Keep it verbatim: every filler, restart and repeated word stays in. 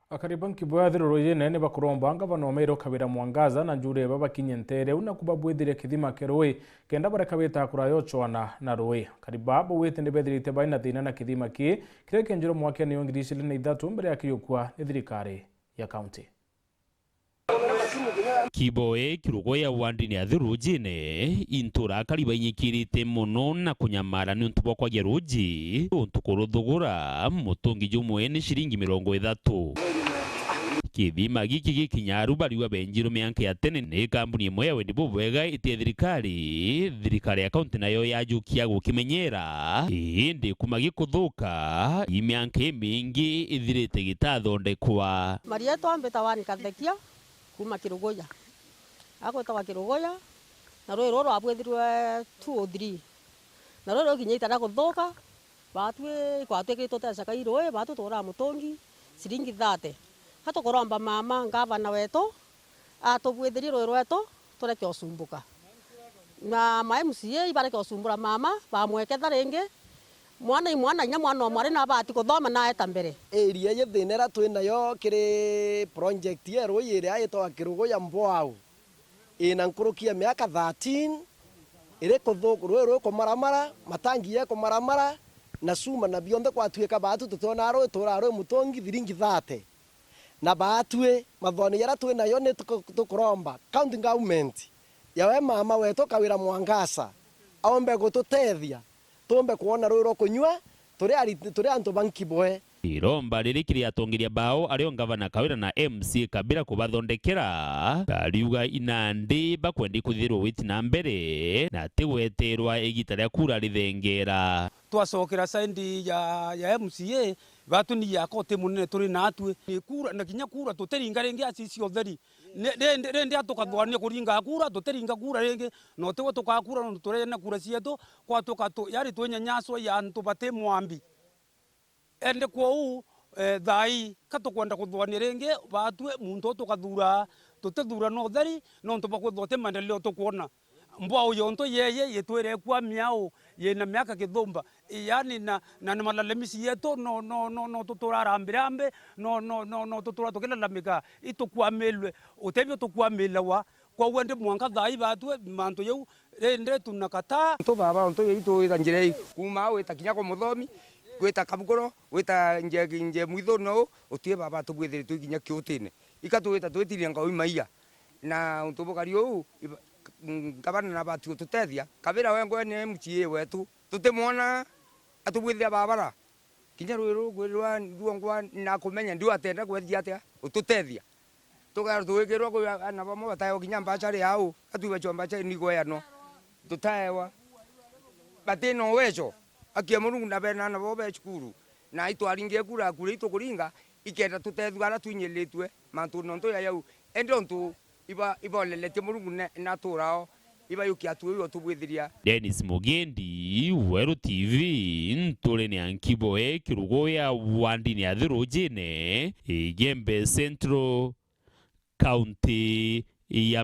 Akari ba Nkibwe ya Thiru Ruujine ni bakuromba ngavana wa Meru Kawira Mwangaza na njuri eba bakinye nteere iu na kubabwithiria kithima kia ruui kenda bareka gwita kuraya ucwana na ruui. Akari baa baugite ni bethirite bai na thina na kithima kii kiria kienjirwe mwakene wa ngiri ijiri na ithatu mbere ya kiyukua ni thirikari ya kaunti. Kiboe kirugo ya wandini ya Thiru Ruujine, intura akari bainyikirite mono na kunyamara niuntu bwa kwagia ruuji, untu kuruthugura mutungi jumwe ni ciringi mirongo ithatu. Kithima giki gikinyaru bariuga benjirwe mianka ya tene ni kambuni imwe ya wendi bubwega iti ya thirikari, thirikari ya kaunti nayo yajukia gukimenyera, indi kuma gikuthuka, i mianka imingi ithirite gitathondekwa. Marietwa mbitawa ni Kathekia, kuma Kiruguya. Agwitawa Kiruguya, na ruui ruru rwabwithirwe two oh three. Na ruui rukinyite na kuthuka, baatwi ikwatwikirite tuteca kai ruui, baatwi tugura mutungi ciringi thate. Ka tukuromba mama ngavana wetu, atubwithirie ruui rwetu, tureke usumbuka. Na ma M C A ibareke usumbura mama, bamweketha ringi. Mwana i mwana, inya mwana o mwari nabati kuthoma na eta mbere. Area iji thina iria twi nayo kiri project ya ruui iria itagwa Kiruguya Mboau, ina nkuruki ya miaka thirteen, iri kuthu-, ruui rukumaramara, matangi jekumaramara, na cuma na bionthe kwatuika baatu tutiona ruui turaa ruui mutungi thiringi thate. Na baatwi, mathoni jaria twi nayo ni tuku-, tukuromba county government ya we mama wetu Kawira Mwangaza aombe gututethia, tuumbe kwona ruui rwa kunyua turi ari-, turi antu ba Nkibwe. Iromba riri kiri atongeria bao ario ngavana Kawira na M C A Kabira kubathondekera, kariuga inandi bakwendi kuthithirwa witi na mbere na ti gweterwa igita ria kura rithengeera. Twacokera side ya, ya M C A, baatu ni yaka uti munene turi naatwi. Ni kura, na kinya kura tutiringa ringi acici utheri. Ni, rindi, rindi a tukathwania kuringa kura, tutiringa kura ringi, na utigwe tukakura nontu turene kura cietu, kwatuka tu, yari twinyanyaswa i antu bati mwambi. Ende kwou, eh, thaai, ka tukwenda kuthwania ringi, baatwi muntu u tukathuura, tutithuura na utheri, nontu bwa kwithwa ti maendeleo tukwona. Mbwau yontu yeye yitwire ikua miau yina miaka kithumba, yaani na, na ni malalamisi yetu, no, no, no, no tutura rambi rambi, no, no, no, no tutura tukilalamika, itukwamilwe, utebio tukwamilagwa. Kwou indi mwanka thaai baatwi mantu jau rindi tunakataa. Antu baba, ontu yei twita njira ii, kuuma au wita kinya kwa muthomi, gwita Kabuguro, gwita nje, nje mwithuni ou, utie baba tubwithiritwe kinya kiutine. Ika twita twitirie ngau imaia. Na untu bukari uu, iba-, ngavana nabati gututethia. Kabira we ngwe ni M C A wetu, tutimwona atubwithia babara. Kinya ruui ruu gwirwa ruongwa nakumenya, ndiu atenda kwethia atia gututethia. Tugaarwa tugwikirwa kwi ana bamwe bataewa kinya mbachari yao, atuibachwa mbachari nigweanwa. Tutaewa. Batina uwezo. Akia Murungu na bena ana bao be cukuru. Na itwaringie kura, kura itukuringa, ikenda tutethua ara twinyiritue mantu nontu ya yau. Ende untu iba-, iboleretie Murungu ne-, naturao, ibayukia atu iu otubwithiria. Dennis Mugendi, Weru T V, nturene ya Nkiboe, kirugo ya wandini ya Thirujine, Igembe Central, County ya